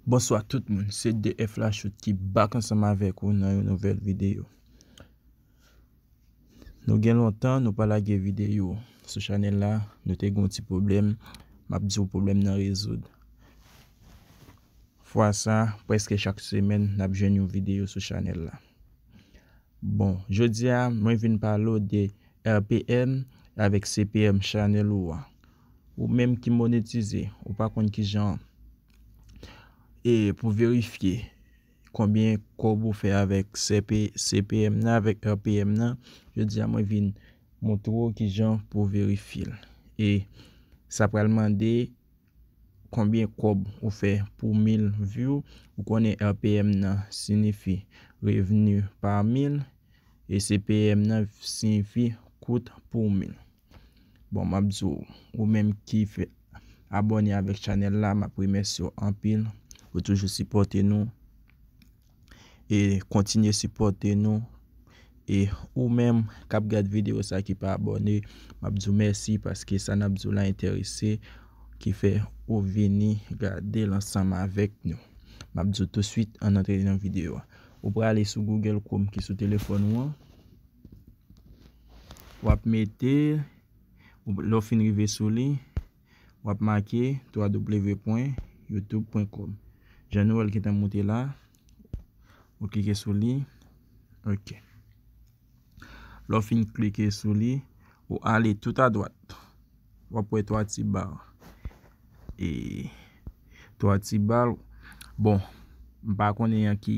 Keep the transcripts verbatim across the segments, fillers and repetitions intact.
Bonswa tout moun, se D F Lachoute ki back ansanm avèk ou nan yon nouvèl videyo. Nou gen lontan nou pa lage videyo sou chanèl la, nou te gen yon ti pwoblèm, m ap di w pwoblèm nan rezoud. Fwa sa, prèske chak semèn, n ap jwenn yon videyo sou chanèl la. Bon, jodi a, mwen vin pale w de R P M avèk C P M chanèl ou a. Ou menm ki monetize, ou pa konn kijan e pou verifye konbyen kòb ou fè avèk C P, C P M nan, avèk R P M nan. Jodi a, mwen vin montre w kijan pou verifye l. E sa pral mande konbyen kòb ou fè pou mil view. Ou konnen R P M nan siyifi revni pa mil e C P M nan siyifi kout pou mil. Bon, m ap di w, ou menm ki fè abòne avèk chanèl la, m ap remèsye w anpil pou toujou sipòte nou. E kontinye sipòte nou. E ou menm k ap gad videyo sa ki pa abòne, m ap di w mèsi paske sa n ap di w la enterese, ki fè ou vini gade l ansanm avèk nou. M ap di w tousuit ann antre nan videyo a. Ou prale sou Google Chrome ki sou telefòn ou an. W ap mete, lè w fin rive sou li, w ap make w w w pwen youtube pwen com. Jan nou wè l gentan moute la, ou klike sou li. Ok. Lè w fin klike sou li, ou ale tout adwat. W ap wè twa ti ba. E twa ti ba. Bon, m pa konnen an ki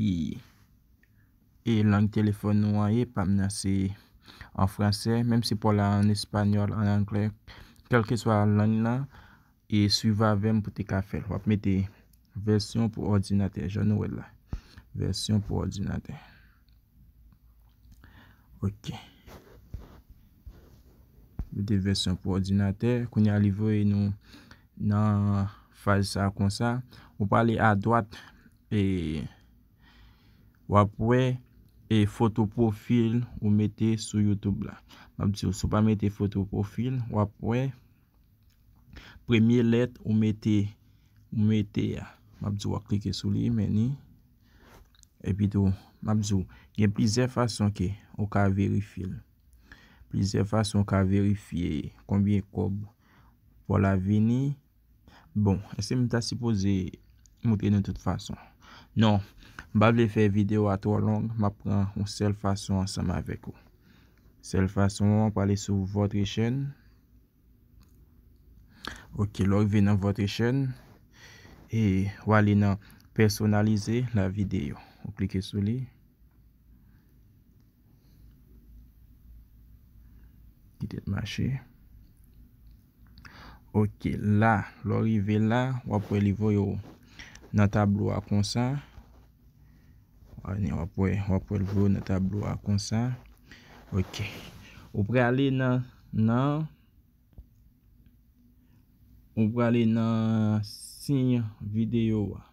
e lang telefòn nou an ye, pa m nan se an fransè, menm si pa w la an espanyòl, an anglè, kèlkeswa lang nan, e swiv avè m pou te ka fè l. W ap mete vèsyon pou òdinatè, jan nou wè l la. Vèsyon pou òdinatè. Ok. Mete vèsyon pou òdinatè. Kounye a li voye nou nan faz sa konsa. Ou prale adwat e w ap wè e foto pwofil ou mete sou YouTube la. M ap di w, si w pa mete foto pwofil, w ap wè premye lèt ou mete, ou mete a. M ap di w ap klike sou li, men ni. Epi tou, m ap di w, gen plizyè fason ke ou ka verifye l. Plizyè fason ou ka verifye konbyen kòb pa w la vini. Bon, èske m ta sipoze montre nou tout fason? Non, m pa vle fè videyo a twò long, m ap pran yon sèl fason ansanm avèk ou. Sèl fason an, prale sou votre chaîne. Ok, lè w rive nan votre chaîne, e w ale nan personnaliser la vidéo. Ou klike sou li. Kite l mache. Ok, la, lè w rive la, w ap wè li voye w nan tablo a konsa. W ap wè, w ap wè l voye w nan tablo a konsa. Ok. Ou prale nan, nan, ou prale nan siy videyo a.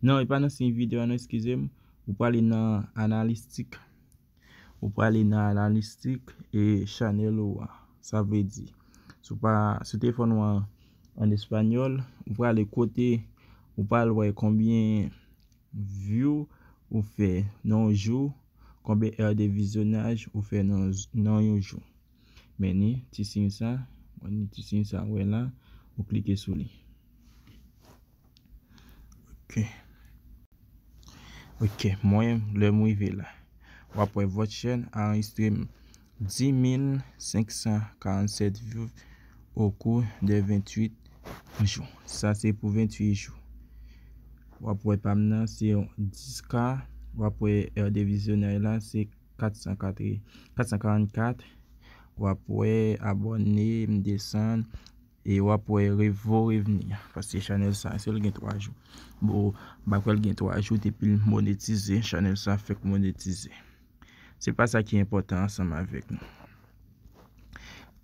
Non, e pa nan siy videyo a, non, eskize m. Ou prale nan analistik. Ou prale nan analistik e chanèl ou a. Sa vle di, si w pa, si w te fè nou an, an espanyòl, ou prale kote, ou pral wè konbyen view ou fè nan yon jou, konbyen è de vizyonaj ou fè nan, nan yon jou. Men ni ti siy sa, men ni ti siy sa, wè la, ou klike sou li. Ok. Ok, mwen, lè m rive la. W ap wè votre chaîne a enregistré dix mille cinq cent quarante-sept vues au cours de vingt-huit jours. Sa se pou ventuit jou. W ap wè pa m nan se dix K. W ap wè è de vizyonaj la se kat san katreven, kat san karannkat. W ap wè abòne, m desann. E w ap wè revo revni. Paske chanèl sa, se l gen twa jou. Bon, m pa kwè l gen twa jou depi l monetize. Chanèl sa fèk monetize. Se pa sa ki enpòtan ansanm avèk nou.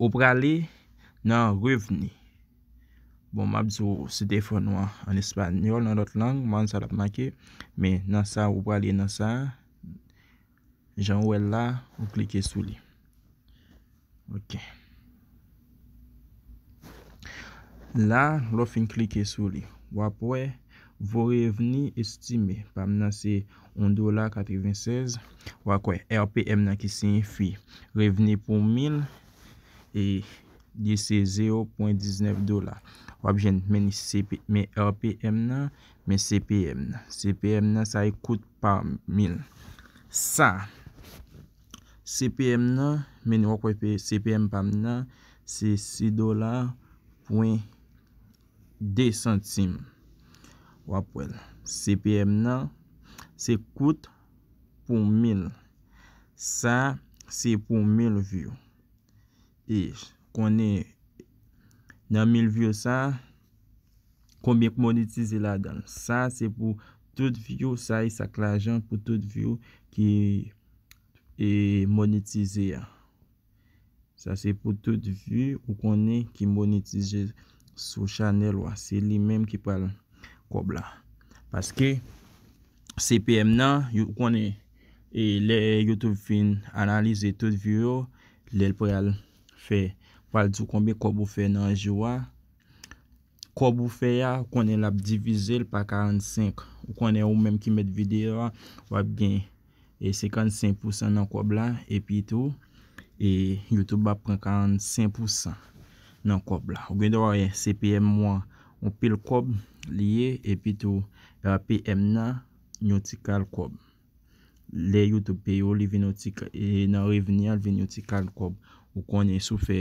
Ou prale nan revni. Bon, m ap di w, si te fè nou an, an espanyòl, nan lòt lang, m pa konn sa l ap make. Men nan sa, ou prale nan sa. Jan w wè l la, ou klike sou li. Ok. La, lè w fin klike sou li, w ap wè Vos revenus estimés pa m nan se yon dola katrevennsèz. W a kwè R P M nan ki siyifi revni pou mil, e li se zewo pwen diznèf dola. W ap jwenn men C P, men R P M nan, men C P M nan. C P M nan, sa e kout pa mil. Sa, C P M nan, men w a kwè C P M pa m nan, se sis dola pwen de santim. W ap wè l. C P M nan, se kout pou mil. Sa, se pou mil view. E konnen nan mil view sa, konbyen k monetize ladan l. Sa, se pou tout view, sa e sa k lajan pou tout view ki e monetize a. Sa se pou tout view ou konnen ki monetize sou chanèl ou a. Se li menm ki pral kòb la. Paske C P M nan, ou konnen, e lè YouTube fin analize tout view yo, lè l pral fè, pral di w konbyen kòb ou fè nan jou a, kòb ou fè a, ou konnen l ap divize l pa karannsenk. Ou konnen ou menm ki mèt videyo a, w ap gen e senkannsenk pousan nan kòb la, epi tou, e YouTube ap pran karannsenk pousan nan kòb la. Ou gen dwa wè C P M ou an, yon pil kòb li ye, epi tou R P M nan, yon ti kal kòb. Lè YouTube peye w, li vin yon ti ka-, e nan revni an, li vin yon ti kal kòb. Ou konnen si w fè,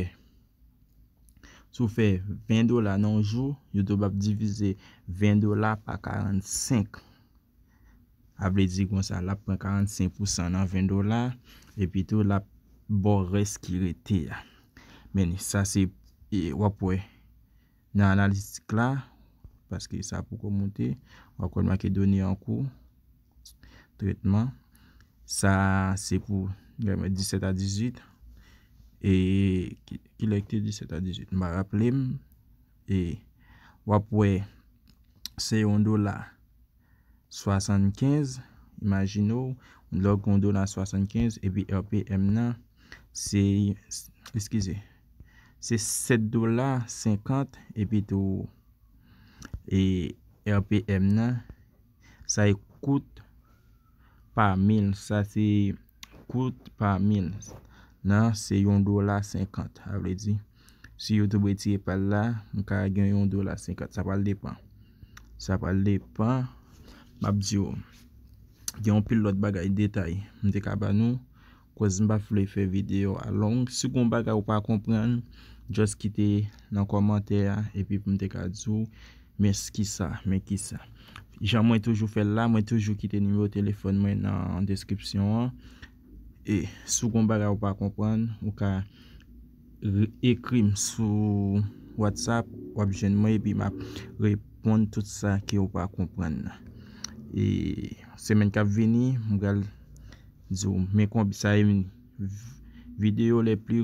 si w fè ven dola nan yon jou, YouTube ap divize ven dola pa karannsenk. A vle di konsa, l ap pran karannsenk pousan nan ven dola, epi tou l ap ba w rès ki rete a. Men sa se, e, w ap wè nan analitik la, paske sa poko monte, w ap wè l make done an kou, tretman. Sa se pou disèt a dizuit. E ki, kilè ki te disèt a dizuit? M pa raple m. E w ap wè, se yon dola swasannkenz. Imajine w, lè w gen yon dola swasannkenz, epi R P M nan, se, eskize, se sèt dola senkant, epi tou, e R P M nan, sa e kout pa mil, sa se kout pa mil. Nan, se yon dola senkant. A vle di, si YouTube retire pa l la, m ka gen yon dola senkant. Sa pral depann. Sa pral depann. M ap di w, gen yon pil lòt bagay, detay m te ka ba nou. Koz m pa vle fè videyo a long. Si gon bagay ou pa konprann, just kite nan kòmantè a, epi pou m te ka di w, men kisa, men kisa. Jan mwen toujou fè l la, mwen toujou kite nimewo telefòn mwen nan deskripsyon an. E si w gon bagay ou pa konprann, ou ka re-, ekri m sou WhatsApp, w ap jwenn mwen, epi m ap reponn tout sa ke ou pa konprann nan. E semèn k ap vini, m pral di w, men konbyen sa e videyo les plus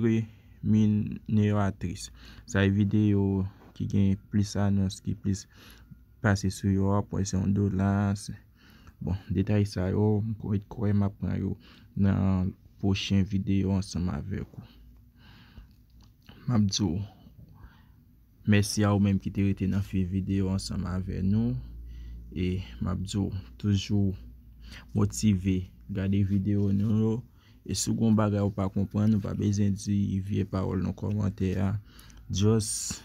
rémunératrices. Sa e videyo ki gen plis anons, ki plis pase sou yo, w ap wè se yon dola, se, bon, detay sa yo, m kwè, kwè m ap pran yo nan pwochen videyo ansanm avèk ou. M ap di w mèsi a ou menm ki te rete nan fen videyo ansanm avè nou. E m ap di w toujou motive gade videyo nou yo. E si w gon bagay ou pa konprann, ou pa bezwen di vye pawòl nan kòmantè a. Just,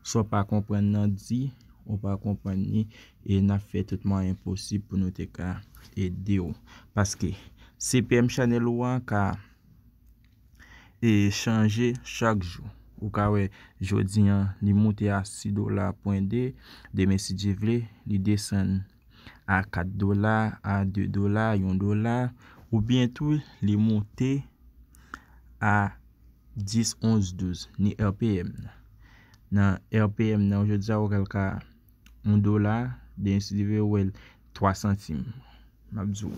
sa w pa konprann nan, di ou pa konprann li, e n ap fè tout mwayen posib pou nou te ka ede w. Paske C P M chanèl ou an ka e chanje chak jou. Ou ka wè, jodi an, li moute a sis dola pwen de, demen, si Dye vle, li desann a kat dola, a de dola, yon dola, oubyen tou, li moute a dis, onz, douz, ni R P M nan. Nan R P M nan, jodi a, ou pral ka yon dola, demen, si Dye vle, ou wè l twa santim. M ap di w,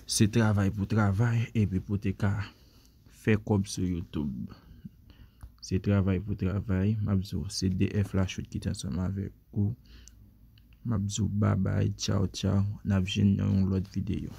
se travay pou travay, epi pou te ka fè kòb sou YouTube. Se travay pou travay. M ap di w, se D F Lachoute ki te ansanm avèk ou. M ap di w babay, tchaw, tchaw. N ap jwenn nan yon lòt videyo.